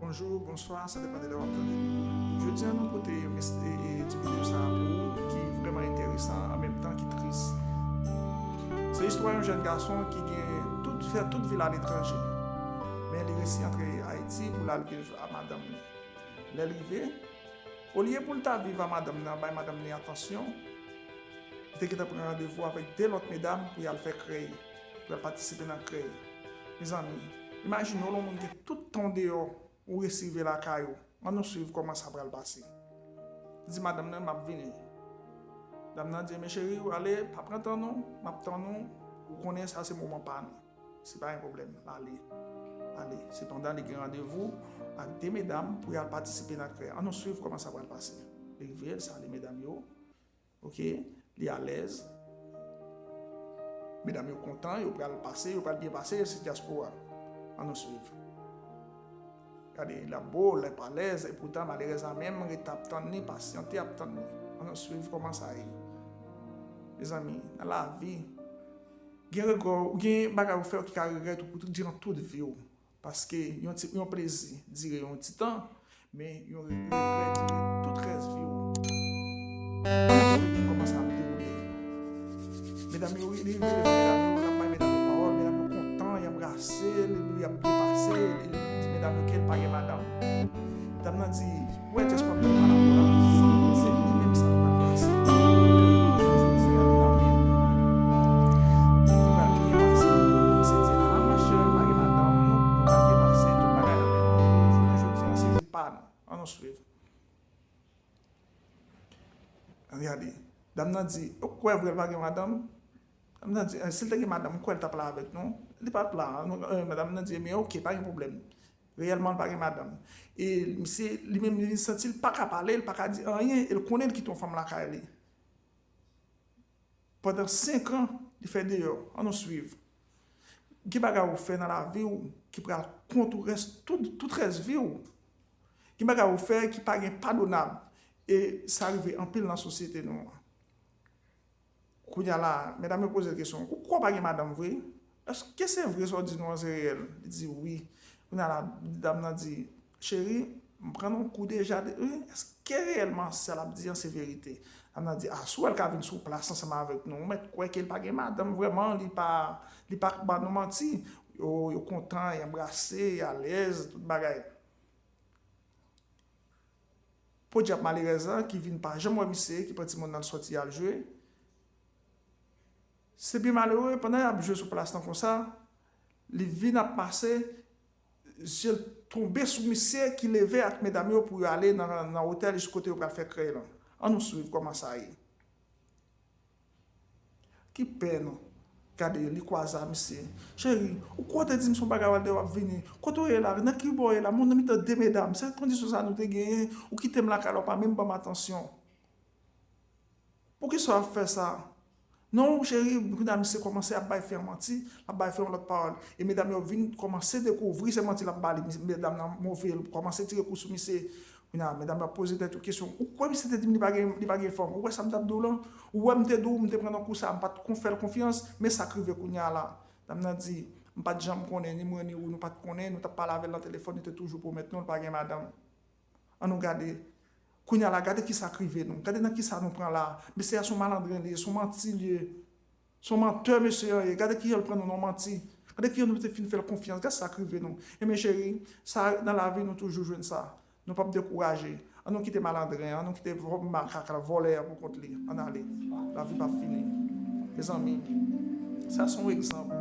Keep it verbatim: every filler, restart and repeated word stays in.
Bonjou, bonswa, sa depann de lè w ap tande m. Jodi a, nou pote yon mes- e- e- ti videyo sa a pou ou ki vrèman enteresan, an menm tan ki tris. Se istwa yon jèn gason ki gen tout, fè tout vi l aletranje. Men li resi antre Ayiti pou l al viv a madanm li. Lè l rive, olye pou l ta viv a madanm nan, bay madanm li atansyon, li te gentan pran randevou avèk de lòt medam pou y al fè krèy, pou y al patisipe nan krèy. Mezanmi, imajine w lè yon moun gen tout tan w deyò, ou resi rive lakay ou. Ann nou swiv kòman sa pral pase. Li di madanm nan, "M ap vini." Dam nan di, "Men cheri, w ale, pa pran tan non, m ap tann ou. Ou konnen sa se moman pa nou. Se pa yon pwoblèm, ale, ale." Sepandan, li gen randevou ak de medam pou y al patisipe nan krèy. Ann nou swiv kòman sa pral pase. Li rive, l salye medam yo. Oke, li alèz. Medam yo kontan, yo pral pase, yo pral byen pase, se dyaspora. Ann nou swiv. Gade, l ap bo, l ap alèz, epoutan, malerèzman, menm rete ap tann li, pasyante ap tann li. Ann nou swiv kòman sa ye. Mezanmi, nan lavi, gen regret, ou gen bagay ou fè ki ka regrèt ou pou tout, diran tout vi w. Paske yon ti, yon plezi dire yon ti tan, men yon re- regrè dire tout rès vi w. Kòman sa ap dewoule? Medam yo, li rive devan medam yo, l ap bay medam yo pawòl, medam yo kontan, y anbrase l, y ap byen pase, li di medam yo ke l pa gen madanm. Dam nan di, "Ou wè dyaspora m nan la, se li menm sa pral pase." Jodi a, li nan men l. Li pral byen pase. Se di, "A, monchè, pa gen madanm, nou pral byen pase, tout bagay nan men nou. Jounen jodi a, se jou pa nou." Ann nou swiv. Ann gade. Dam nan di, "Ou kwè vre l pa gen madanm?" Dam nan di, "Eh, si l te gen madanm, ou kwè l t ap la avèk nou?" Li pa t la. Nou, eh, madanm nan di, "Ebyen, oke, pa gen pwoblèm." Reyèlman, l pa gen madanm. E misye, li menm, li santi l pa ka pale, l pa ka di anyen, e l konnen l kite yon fanm lakay li. Pandan senk an, li fè deyò. Ann nou swiv. Gen bagay ou fè nan lavi w ki pral kont ou rès, tout, tout rès vi w. Gen bagay ou fè ki pa gen padonab. E sa rive anpil nan sosyete nou an. Kounye a la, medam yo poze l kesyon, "Ou kwè w pa gen madanm vre? Èske se vre sa w di nou an se reyèl?" Li di, "Wi." Kounye a la, dam nan di, "Cheri, m pran yon kou deja, de, wi, èske reyèlman sa l ap di an se verite?" Dam nan di, "A, si w wè l ka vin sou plas ansanm avèk nou, ou mèt kwè ke l pa gen madanm vrèman, li pa, li pa ban nou manti." Yo, yo kontan, y anbrase, y alèz, tout bagay. Podyab malerèz la, ki vin pa janm wè misye, ki pran timoun nan l sòti al jwe. Se byen malere, pandan y ap jwe sou plas lan konsa, li vin ap pase, zye l tonbe sou misye ki leve ak medam yo pou yo ale nan, nan otèl jis kote yo pral fè krèy lan. Ann nou swiv kòman sa ye. Ki pè nou. Gade, li kwaze a misye. Cheri, ou kwè w te di m se yon bagay w al de w ap vini? Kote w ye la? Nan ki bò w ye la? Mwen nan mitan de medam. Se kondisyon sa nou te genyen. Ou kite m lakay la, w pa menm ban m atansyon. Poukisa w ap fè sa? Non, cheri, kounye a misye kòmanse ap bay fi an manti, l ap bay fi an lòt pawòl. E medam yo vin kòmanse dekouvri se manti l ap ba li. Medam nan move, l kòmanse tire kou sou misye. Kounye a, medam yo ap poze tèt yo kesyon. Ou kwè misye te di m li pa gen, li pa gen fanm? Ou wè sa m t ap di w lan? Ou wè m te di w, m te pran nan kou sa, m pa t kon fè l konfyans, men sa k rive kounye a la. Dam nan di, m pa t janm konnen, ni mwen ni ou, nou pa t konnen, nou t ap pale avè l nan telefòn, li te toujou pwomèt nou, l pa gen madanm. Ann nou gade. Kounye a la, gade kisa k rive nou. Gade nan kisa nou pran la. Mesye a se yon malandren li ye, se yon manti li ye. Se yon mantè mesye an ye. Gade kijan l pran nou nan manti. Gade kijan nou te fin fè l konfyans. Gade sa k rive nou. Ebyen cheri, sa nan lavi nou toujou jwenn sa. Nou p ap dekouraje. Ann nou kite malandren, ann nou kite vò- makak la, vòlè a pou kont li. Ann ale. Lavi p ap fini. Mezanmi, sa se yon egzanp.